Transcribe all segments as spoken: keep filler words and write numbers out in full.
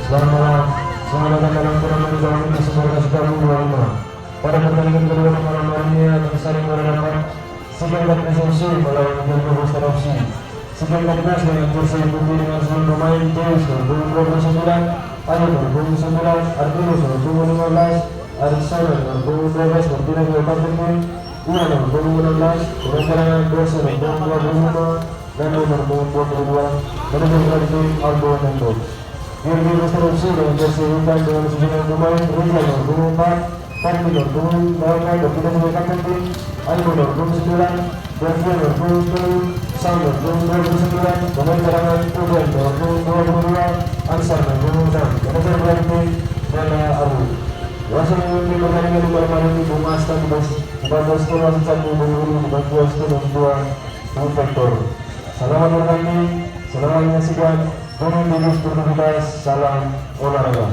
Selamat malam, selamat datang dalam turnamen Bawang Putih Super Kasih Tahu dua lima. Pada pertandingan kedua malam hari ini akan saling berhadapan Sigang F C malawan P P Boston F C. Sigang dengan jersey putih dengan sembilan pemain, Deus nomor punggung dua puluh sembilan, Ayu nomor punggung sembilan, Artinus nomor punggung lima belas, Arisona nomor punggung dua belas, Martina Gilbert, Ian nomor punggung enam belas, pemain cadangan Deus nomor punggung dua puluh lima, dan nomor punggung dua puluh dua, manajer pelatih Aldo Mendes. Gear Gear Boston F C dengan jersey hitam dengan susunan pemain, Rizal nomor punggung empat, Fadli nomor punggung delapan, dan kita sebagai kapten tim, Ayu nomor punggung sembilan, Delvia nomor punggung sepuluh, Sam nomor punggung dua puluh sembilan, pemain cadangan, Pujan nomor punggung dua puluh dua, Ansar nomor punggung enam, manajer pelatih tim, Bella Abu. Wasit memimpin pertandingan di malam hari ini, Bung Asta, dibantu, dibantu asisten wasit satu, Bung Willy, dibantu asisten wasit dua, Bung Victor. Selamat bertanding, selamat menyaksikan, Bung Didi Sportivitas, salam olahraga.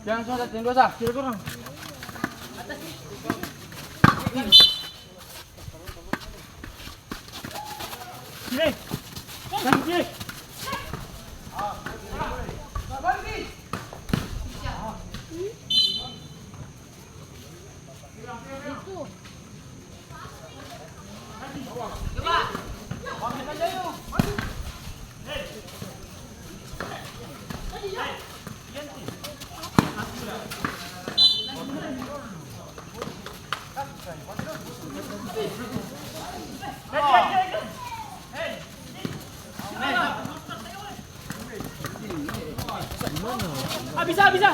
Jangan susah, jangan susah. Kiri kurang. Sini. Sini. Ah, bisa, bisa.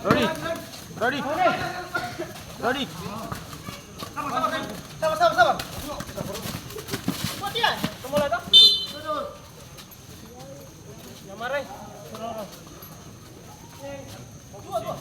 Rodi, Rodi, Rodi. Sabar, sabar, sabar. Kuat dia. Yang marah. Dua, dua.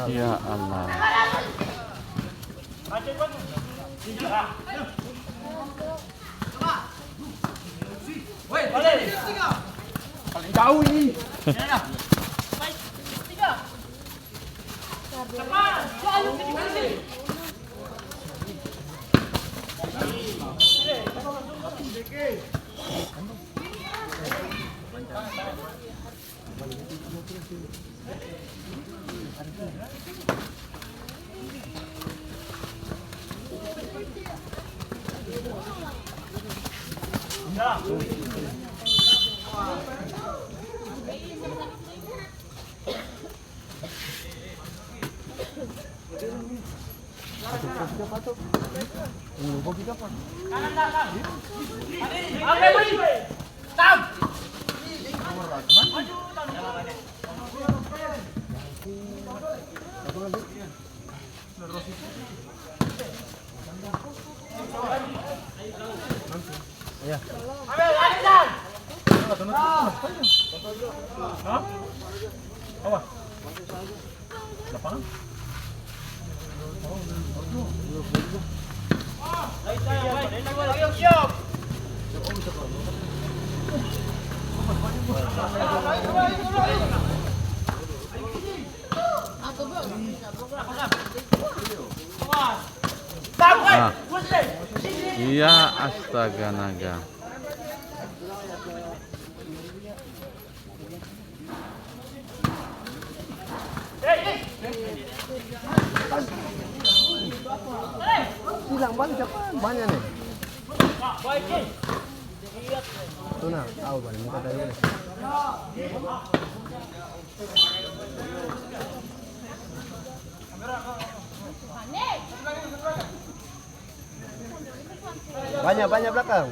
Ya Allah. Paling jauh ini. Ah. Iya, astaga naga. Bilang balik apa? Banyak nih. Tuna, au balik minta tadi boleh. Banyak, banyak belakang.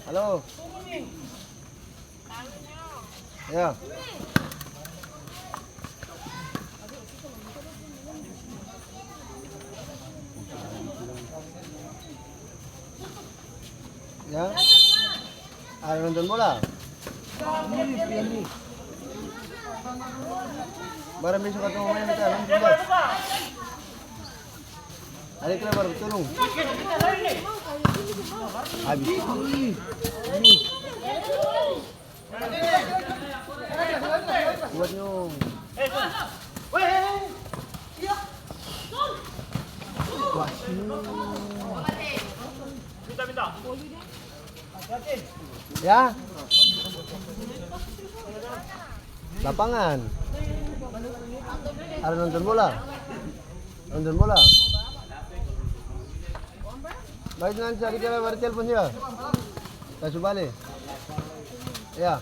Halo. Ya. Ya. Ada nonton bola? Barang besok katong maeng, beta nonton bola. Ada kira baru turun. Habis. Kuat, nyong. Kuat, nyong. Ya. Lapangan. Ada nonton bola? Nonton bola? Baik, nanti cari dia, baru telepon dia. Kasu bale. Ya.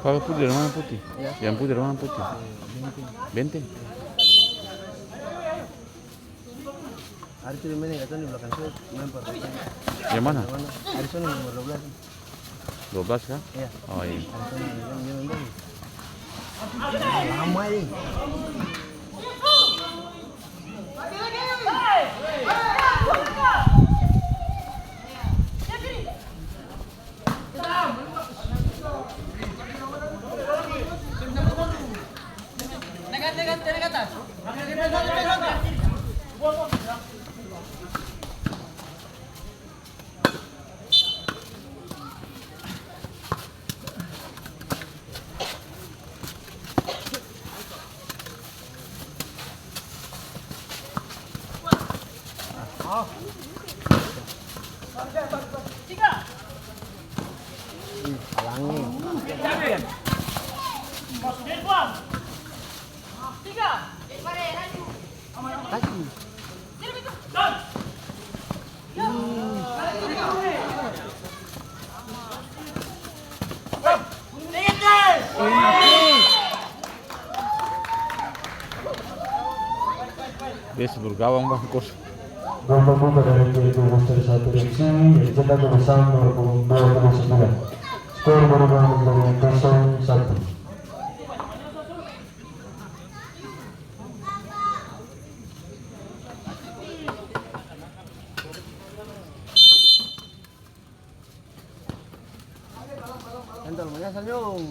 Kalo putih dari mana putih? Ya. Yang putih dari mana putih? Benteng. Benteng. Ada tuh yang main yang katong di belakang situ, main par. Yang mana? Ada sana nomor dua belas. Dua belas kah? Iya. Oh, iya. Ada sana, dia main bagus. Lama ini. Dia sebelum gawang, Bang, kos. Gol pembuka dari P P Booster satu F C, yang cetak oleh Sam, nomor punggung dua puluh sembilan. Skor berubah menjadi kosong satu. Entar manyasal, nyong.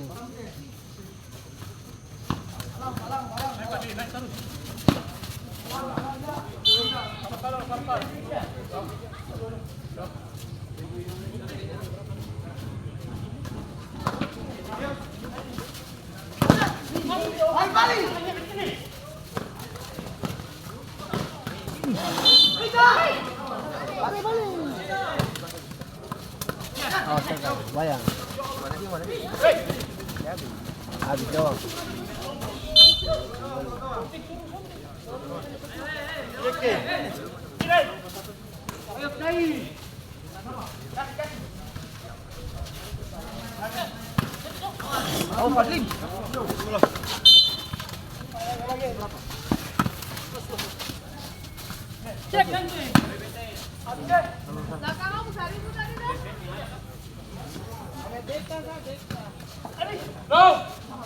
Awas, Kaka, bayang. Abis doang.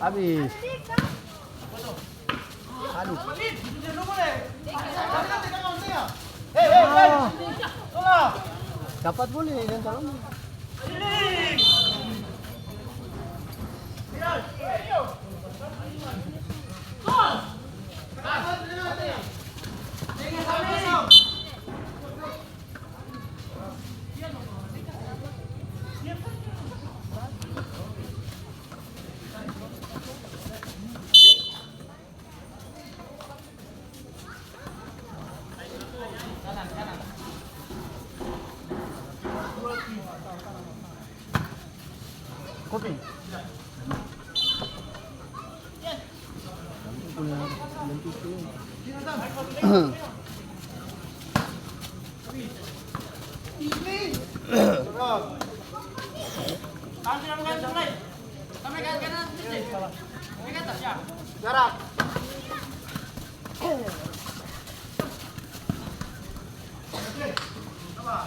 Abis. Aduh. Ah. Dapat boleh, dan tolong. Kopi.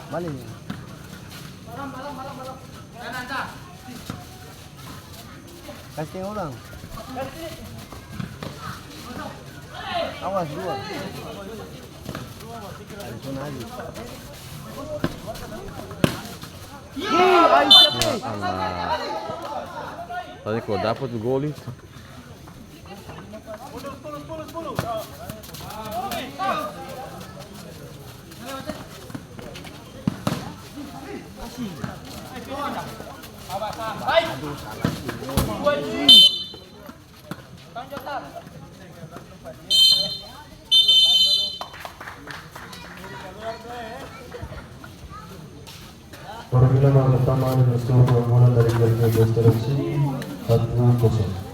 Bale. Kas tenga ulang. Awas, dua. Aduh, kena abis. Ya Allah. Tadi kalo dapa tu gol itu. Baru bilang, pertama dengan skor keunggulan dari P L P B S T R F C, satu kosong.